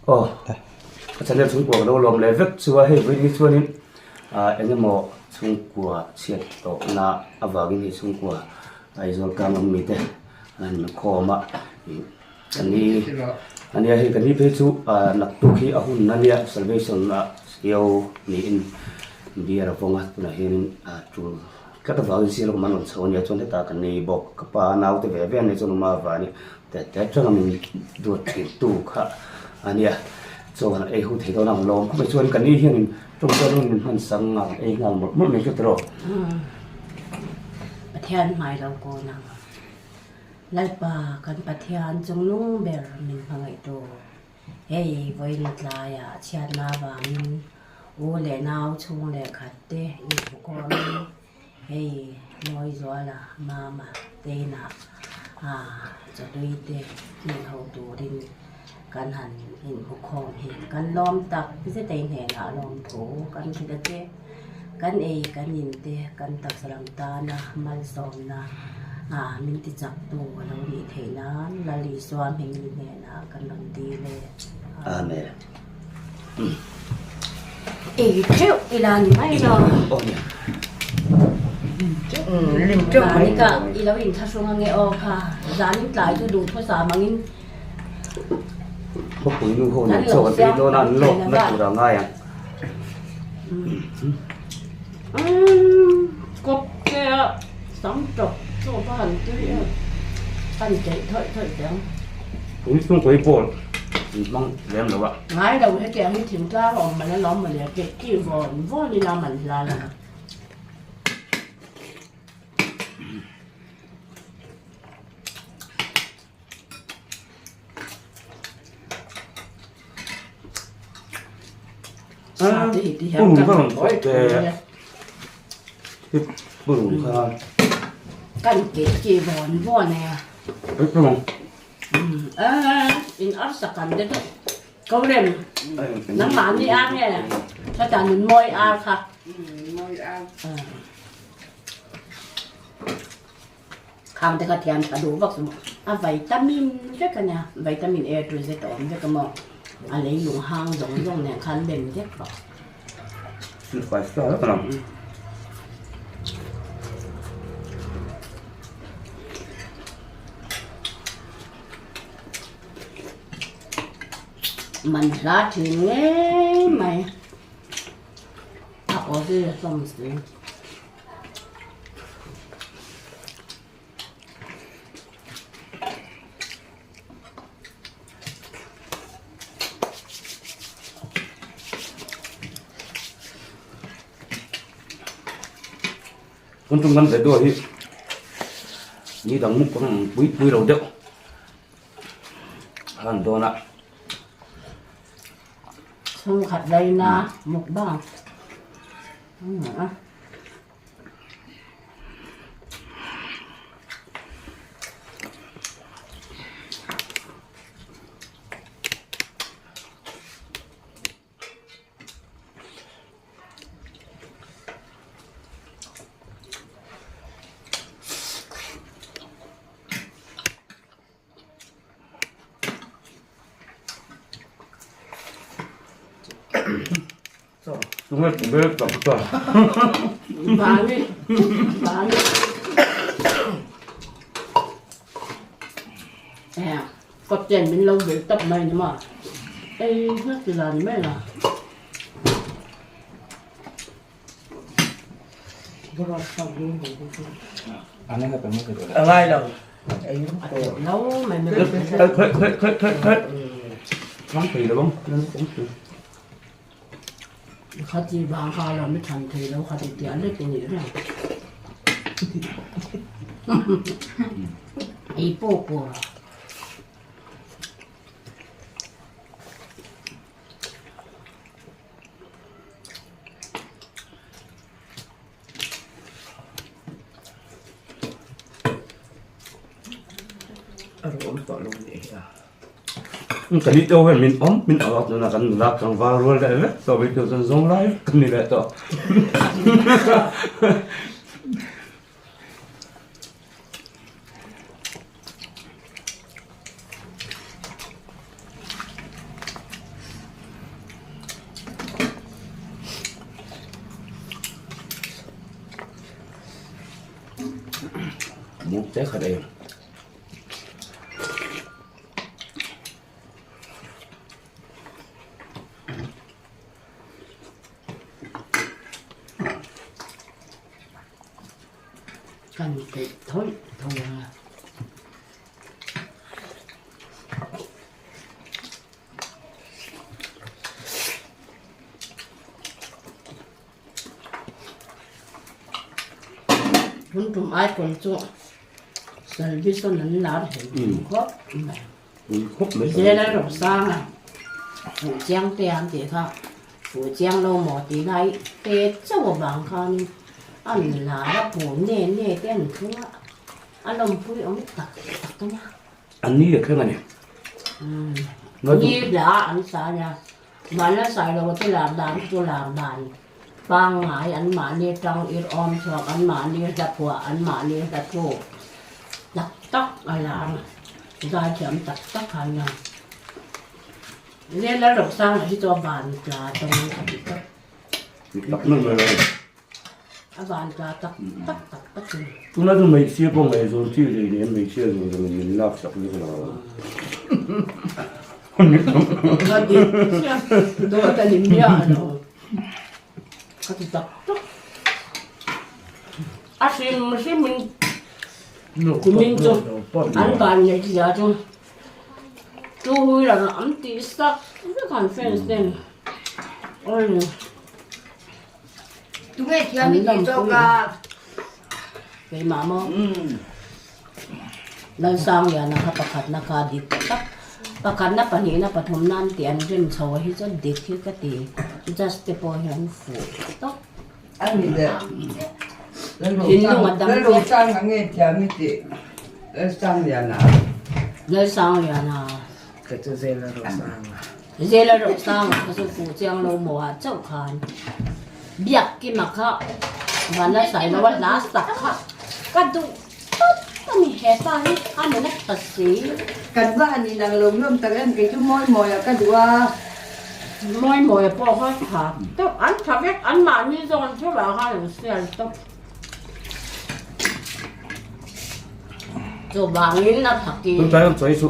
Aw ka channel chhungkua ka lo lawm leh vek chu a hei vawiin hi chuanin ah eng emaw chhungkua chhiat tawhna avangin hei chhungkua Aizawl tlang awm mite an inkhawm a ih ka ni a nia hei ka ni phei chu ah naktuk hi a hun a nia salvation ah sio niin beer a vawng a tunah hianin ah tul tlat avangin sir lam an rawn chho a nia chuan hetah ka ni bawk ka pa naute ve ve a nia chuan uma vani te te atanga min duat thin tu kha a nia chaw han ei ho thei dawn ang lawm khawp mai chuan ka ni hianin tawngtawi dawn min hman sang a ei nghal mawlh mawlh mai chu tiraw. Pathian hmai lo kawn ang. Lalpa kan Pathian chungnung ber min hmangaih tu. Hei vawiin tlaiah chhiatna avangin u leh nau chhung leh khat te inhmukhawmin hei Mawizuala mama teinah chawhlui te kil ho turin kan han inhmukhawm hi kan lawm tak zet a inhnenah lawmthu kan hrilh a che. Kan ei kan in te kan taksa lam tana malsawmna ah min ti chak tu a lo nih theih nan Lal Isua hming ni hnenah kan rawn dil e. Amen. Ei teuh ila ni mai lo. Aw nia. Lim teuh mai. Ka i lo in thlahrung ange aw kha zanin tlai chu duh thusa mangin. Khawpui nu ho nen chaw an ei dawn a an lawk na tur a ngai ang. Kawp te a sam tawp tawp a han tui em han keih thawih thawih teh ang. Tui chung tui ball in hmang lem lo a. Ngai lo hetiang hi thingtlang a awm man alawm mawle keih ki vawn vawn ila man hla lo. Kan keh chi vawn vawn e. In arsa kan te chu ko rem nangmah ni ar nge chutah nun mawi ar kha. Khang te kha thiam tha duh vak chu a vitamin vek a nia, vitamin A to Z a awm vek a maw, a leilung hang zawng zawng nen khan lem vek bawk. Man hla thin ngei mai, a aw hi a hlawm si. Tun tum kan ve duah hi ni dang muk ang pui pui lo deuh a lan dawn a. Chhungkhat laina mukbang. Vani vani e kawt chen min lo vil tawp mai ni maw ei hnak ti la ni mai la. A ngai lo. Kha ti vang kha lo mi than thei lo kha ti tiah lek i nih reng. Ei pawh pawh. A rawm tawh lo nih hi a. Ka ni deuh hian min awm min awm a tunah kan nula tlangval rual leh vek tawh mai tur chuan zawng lai vek kan ni leh tawh. Muk te khat ei. Kan peih thawih thawih ang a. Tun tum icon chu Salvison an lar hel khawp mai. Zela rawh sang a fuh chiang te an tih kha fuh chiang lo maw tih lai te chauh avang khanin an lar a pum ne ne te an thlung a a lawmpui awm tak tak a nia. An ni leh thleng a ni. Ni hla an sa a nia. Mahni sailo te lar dan chu lar dan pangngai an mahni tang ir awm chhuak an mahni hla phuah an mahni hla thluk tak tak a lar zaithiam tak tak kha nia. Lela Roksanga hi chu a van tla tawng ka ti tlat. Tak mai mai a. A van tla tak tak tak tak in. Tuna chu hmeichhia pawh ngaihzawn chi lei nen hmeichhia zawng zawng in min lak sak vek lo. Ka dik chiah dawt a ni miah lo. Ka ti tak tak. A hrim hrim in kumin chu an van neih zia chu two wheeler an tih sak vek an fans ten. Awi. Tunge thiam i tih zawk a? Keimah maw? Lalsangliana kha pakhatna kha dik tak, pakhatna pahnihna pathumna an tih an rem chho hi chuan dik hi ka ti, judge te pawh hi an fuh tawp. Ani le Lalrosanga nge thiam i tih Lalsangliana. Lalsangliana. Ka chu Zelarosanga. Zela reuh sang ah kha chu fuh chiang lo maw ah chauh khan biak kima kha van a sai lo a hla sak kha ka duh tawp a ni hepa hi a nena tha si. Kan va han inang lo hlawm tak em kei chu mawi mawi ah ka duh a. Mawi mawi pawh kha tha tawp an tha vek an mahni zawk an theuh ah khan an sial tawp. Chuvangin a thaki. Tun tlai an chawi chu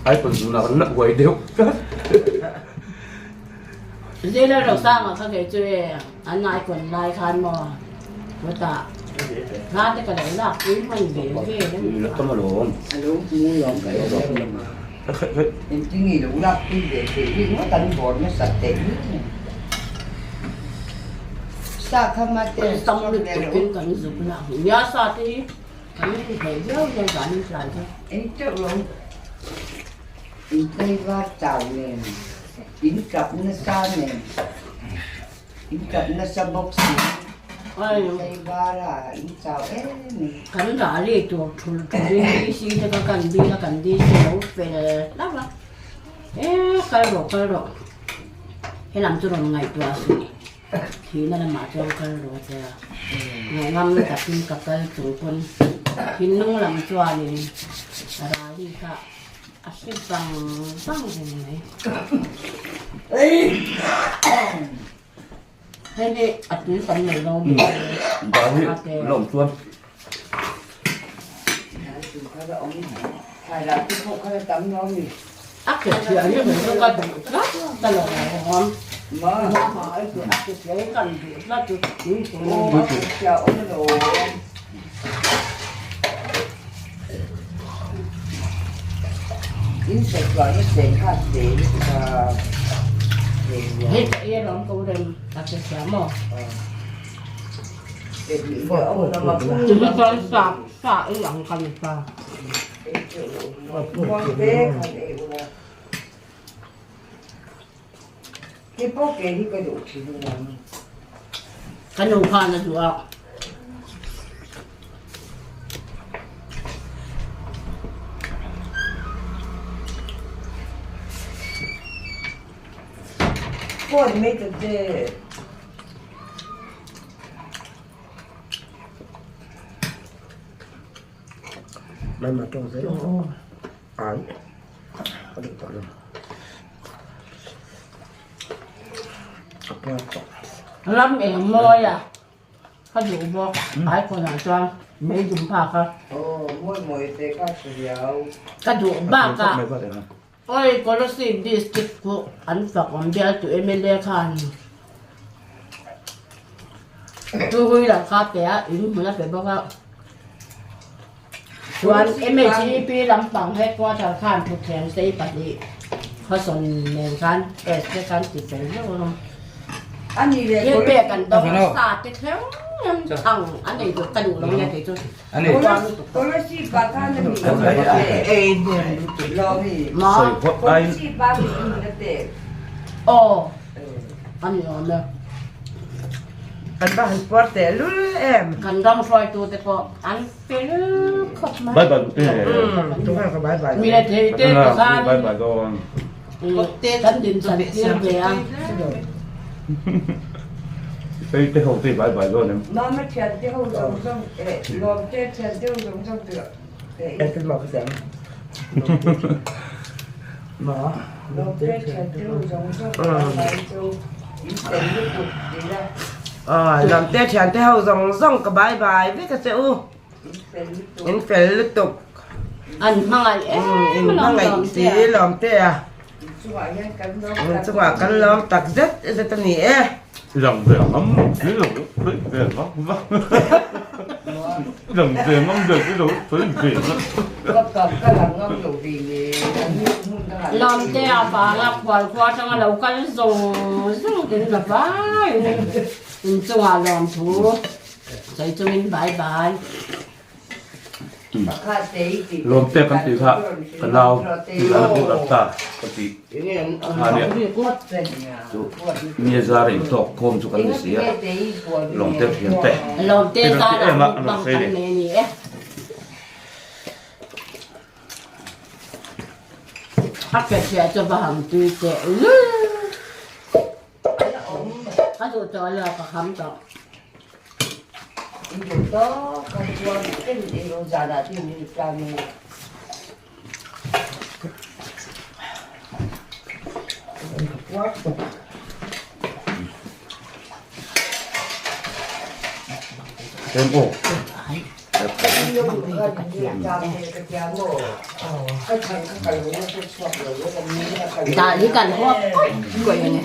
ai pawn zun ah kan la uai deuh tlat. Zela Rosanga kha kei chu e an ai pawn lai khan maw chutah hla te ka lo lak pui hman ve ve reng a. Tam alawm. A lo hmu lawm ka lo lawm a. Engtin nge lo lak pui ve theih hi ngawt an bawr nasa teh hlek mai. Sa kha mate Tam lutuk in kan zuk na nia sa te hi kan hmeh viau hian zan in tlai kha. Eng teuh lo in tlaivar chau nen in kap nasa nen in kap nasa bawk si tlaivar a in chau em em. Kan rali tur thul thulin DC te kha kan dil a kan DC lo fel hlauh a e kal rawh kal rawh helam chu rawn ngaihtuah suh. Thihna lamah chuan kal rawh che a, ngaihngam takin ka kal chung pawn thinlung lam chuanin Rali kha a hre vang vang reng mai. Hei hi a tui kan nei lo mi te. Lawm chuan. A ke thiah hi kan chu ka duh tlat ta lo awm. A ke thiah hi kan duh tlat chu Hei ka ei alawm ko rem a ke thiah maw. Tui chuan sa sa ei ang ka ni ta. Ka nu khan a duh a. Phone mai ta che. Mai tawng zel ai a duh tawh lo a puar tawh. Ram eng mawi a ka duh bawk ai kawnah chuan. Meidum pa kha. Ka duh bakah Oi Kolasib district khu an fak awm bialtu mla khan two wheeler kha pe a in hmun a pe bawk a chuan MHEP lampang headquarter khan thutthleng sei pahnih khawsawn nen khan S te khan ti fel deuh a. Thil pek an dawng sa te thleng chhang a nei duh ka duh lo nia kei chu. Aw a ni awm e. Kan va han puar teh lul em. Kan ram hruaitu te pawh an fel khawp mai. Bye bye te. Tunga ka bye bye. Mi le thei te te khan. Bye bye dawn. Kan din chan tir ve a. Fei te ho te bye bye dawn em. Mama thian te ho zawng zawng eh lawm te thian te ho zawng zawng chu eh. Entin maw ka siam. Ma. Lawm te thian te ho zawng zawng bye bye chu in fel lutuk ti la. Aw lawm te thian te ho zawng zawng ka bye bye vek a che u. In fel lutuk. An hmangaih em In hmangaih si lawm te a. In chungah kan lawm tak zet zet a ni e. Lang ve ngam si lo sawi ve vak vak. Lang ve ngam ve si lo sawi ve vak. Lawm te a vanga khual khua atanga lo kal zawng zawng ten la vaiin in chungah lawm thu. Sawi chungin bye bye. Lawm te kan tih kha ka nau tih a bu rak ta ka tih kha nia chu mi zar in tawk khawm chu kan ni si a lawm te thian te Lawm te zar ah mukbang kan nei ni e. A ke chhiah chu va ham tui teh lul. Ka duh tawh lo ka kham tawh. Em aw. Dah hi kan huap kuih kuih a ni.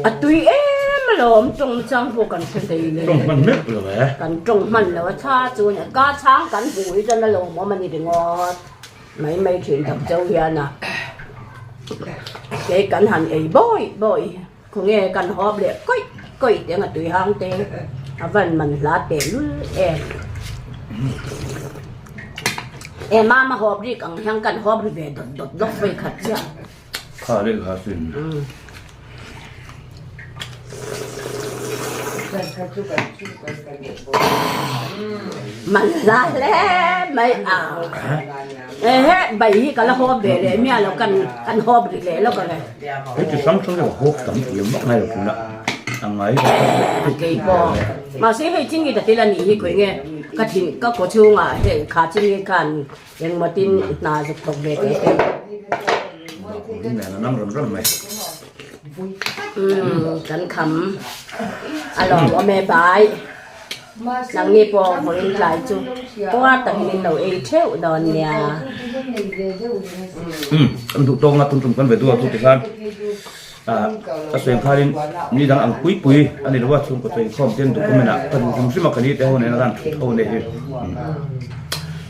A tui em alawm tawng chang pawh kan hre thei le. Tawng hman meuh lo e. Kan tawng hman lo a tha chu a ni. Ka chhang kan hmuh hi chuan a lawmawm a ni ringawt. Mai mai thin tak chauh hian a kei kan han ei bawi bawi. Khawnge kan hawp leh kawih kawih teng a tui hang te a van man hla teh lul em. E mama hawp rik ang hian kan hawp ri ve dawt dawt dawt vei khat chiah. Kha leh kha sin. Man hla hle mai a. Ehe bai hi ka la hawp ve leh miah lo kan kan hawp ri leh lawk ang e. Hei ti hrang hrang hi hawp tam thiam vak ngai lo tuna a ngai Kei pawh mahse hei chingi ta tel a nih hi khawi nge ka thin ka kaw chhungah hei kha chingi khan engmaw tin hna zuk thawk ve teh te. Nen a nang ram ram mai. Umm kan kham a lawm awm e bai. Nangni pawh vawiin tlai chu puar takin in lo ei theuh dawn nia. Umm kan duh tawng a tum tum kan ve duh a chu tikhan ah ka sawi ang khanin ni dang ang pui pui a ni lo a chhungkaw chawi khawm ten document ah ka duh hrim hrim a ka ni te ho nena khan thut ho nei hi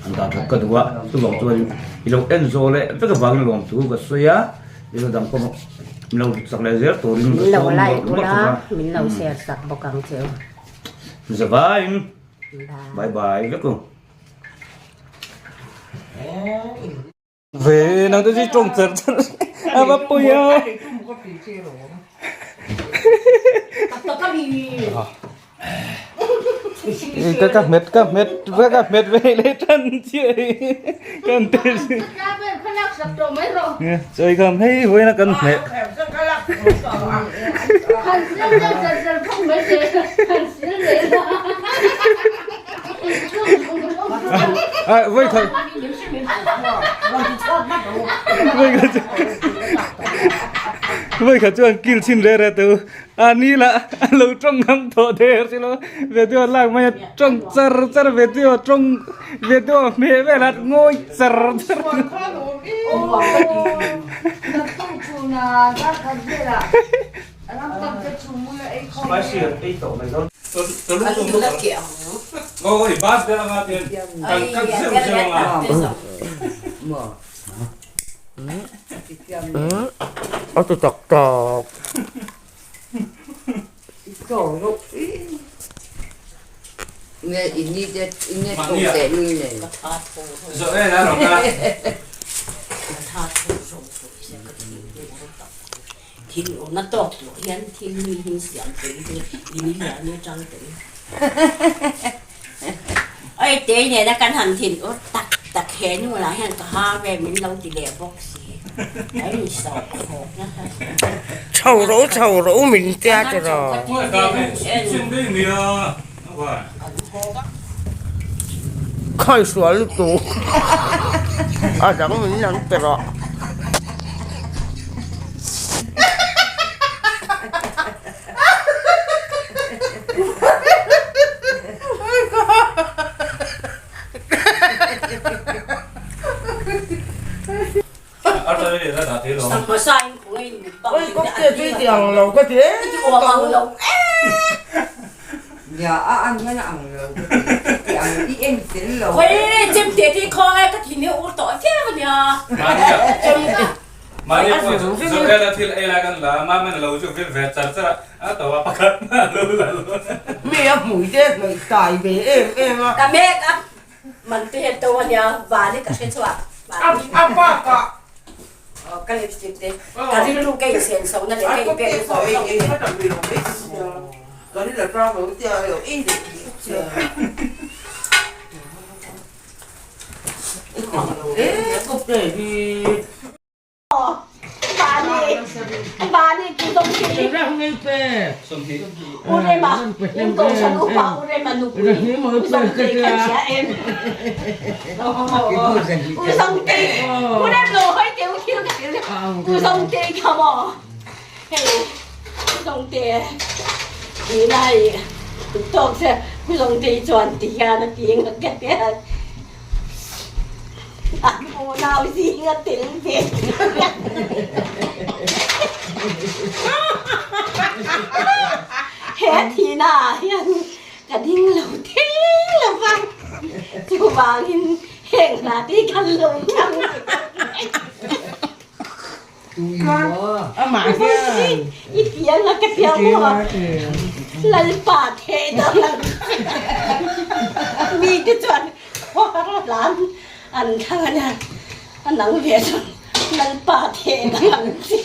an dah that ka duh a chuvang chuan i lo en zawh leh vek avangin lawmthu ka sawi a i lo dang pawh min lo sak leh zel turin Min lo like ula min lo share sak bawk ang che u. Zavain bye bye vek u. Ve nang te chi tawng cher cher a va pui a. Ka ka hmet ka hmet ka hmet ve leh tan chiah hi kan te si. Chawi kham hei huaina kan hmeh. Voi khat voi khat chuan kil chhin re re tu a ni lah a lo tawng ngam tawh der si lo video lak mai a tawng char char video tawng video hmeh vel a ngawi char char. A ti tak tak. Thil awmna tawk tur hian thil mi hi siam thei hi in lian atang tawh in. Oi te nena kan han thin ur tak tak he nu lah hian ka ha ve min lo ti leh bawk si a in sawh khawk nasa si. Chho rawh u chho rawh u min tia ti rawh. Khai sual lutuk a dang min lam pe rawh. Oi kawp te tui ti ang lo ka ti e Mi a hmui te hnawih tai ve em em a. Man te hian to ania vani ka hre chhuak. A bakah. Ka lipstick te ka rilru ka insen so na leh ka inpek na zawng zawng te. An unau zing a tel ve. He thihna ah hian ka ding lo thei lo va, chuvangin heng hna te hi kan lo thlang. I piang a ka piang maw? Lalpa theh dang ang che. Mite chuan khuar a hlan an thlang a nia, a nang ve chuan Lalpa theh dang ang che.